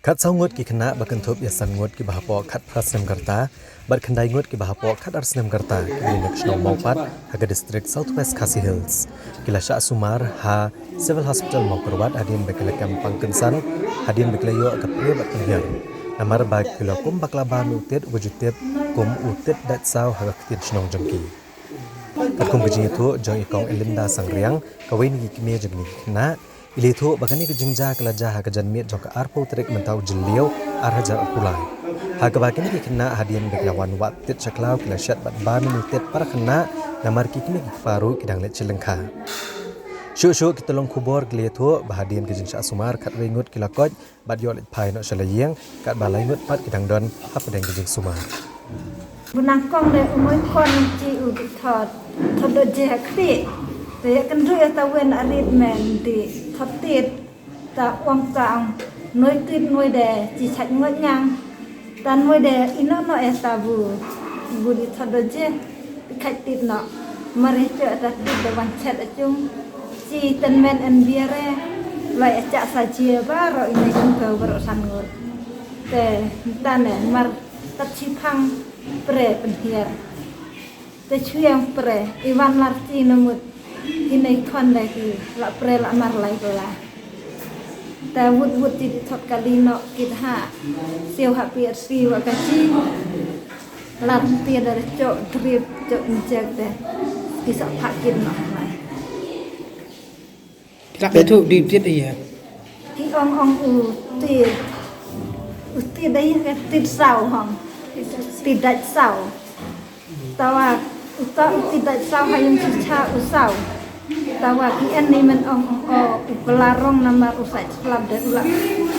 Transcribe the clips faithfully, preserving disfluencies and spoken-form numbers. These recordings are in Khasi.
Khatsaw ngut ki khynnah ba kynthup ïa san ngut kiba hapoh khatphra snem ka rta bad khyndai ngut kiba hapoh khatar snem ka rta, kiba don ha ka shnong Mawpat, ha ka district South West Khasi Hills, ki la shah sumar ha Civil Hospital Mawkyrwat hadien ba ki la kem pang kynsan, hadien ba ki la ïoh ka pre bad pynhiar. Namar ba ki la kum bakla ba mih u tit uba ju tip kum u tit dait saw ha ka ktien shnong jong ki. Katkum ka jingïathuh jong i Kong Elinda Sangriang, kawei na ki kmie jong kine ki khynnah, i la ïathuh ba kane ka jingjia ka la jia ha ka janmiet jong ka arphew tarik mynta u Jylliew ar hajar arphew lai, ha kaba kine ki khynnah hadien ba ki la wan wad tit sha khlaw ki la shet bad ba mih u tit para khynnah, namar ki kmie ki kpa ruh ki dang leit sha lyngkha. Shuh shuh ki tyllong khubor ki la ïathuh ba hadien ka jingshah sumar khatwei ngut ki la koit bad ïoh leit phai noh sha la ïing, katba lai ngut pat ki dang don hapdeng ka jingsumar. Ba nang kong de u moi kon chi u di thot, thot do je ha kti. Te ïa kynduh ïa ta wen arit men di thot tit, ta ong ka ong noi tit noi de chi chait ngot ngang. Tan moi de ino no e ta bu, bu di thot do je, di khait tit no. Mare cho ta tit de wan chet a chung. Chi ten men en biare, lai a cha sa jie ba ro ine chung ko ba ro san ngut. Te tan e mar tat chi phang pre pynhiar. Te shu ïa pre, i wan lar chi na mut, ki nei khon de ki, la pre la mar lai ko la. Te wut wut chi di thot kali no, ki ha, siu ha pi at si wa ka chi, lar pi da cho drip, cho inject de, ki sa pha kin no lai. Ki la ïathuh di tit ïa. Ki ong ong u tit, u tit da ïa ka tit saw hong. Tit dait saw. Tawa u ta u tit dait saw ha ïing shisha u saw. Tawa ki en ni men ong ong o u pla rong namar u sa slap de u la,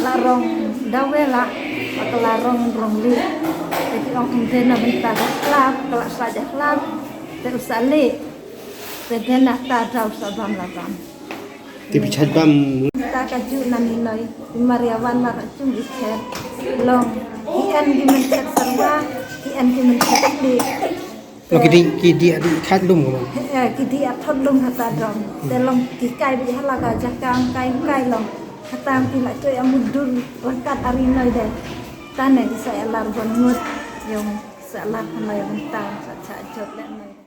la rong dawe la, la ka la rong rong li. Te ki ong ong de na bynta da slap, ka la sa ja slap. Te u sa li. Te de na ta daw sa bam la bam. Te phi chait bam. Ta ka ju na ni noi, i Maria wan mar chung i cher. Long, ki en ki men cher sarwa, ki en ki men cher di. Long ki di, ki di adi khat lum ko. Eh, ki di a thot lum ha ta dom. Te long ki kai bi hala ka ja ka kai kai long. Ha ta ki la choi amu dur langkat ari noi de. Ta ne ki sa lar bon ngut, yong sa lar noi bynta, sa cha jot le noi.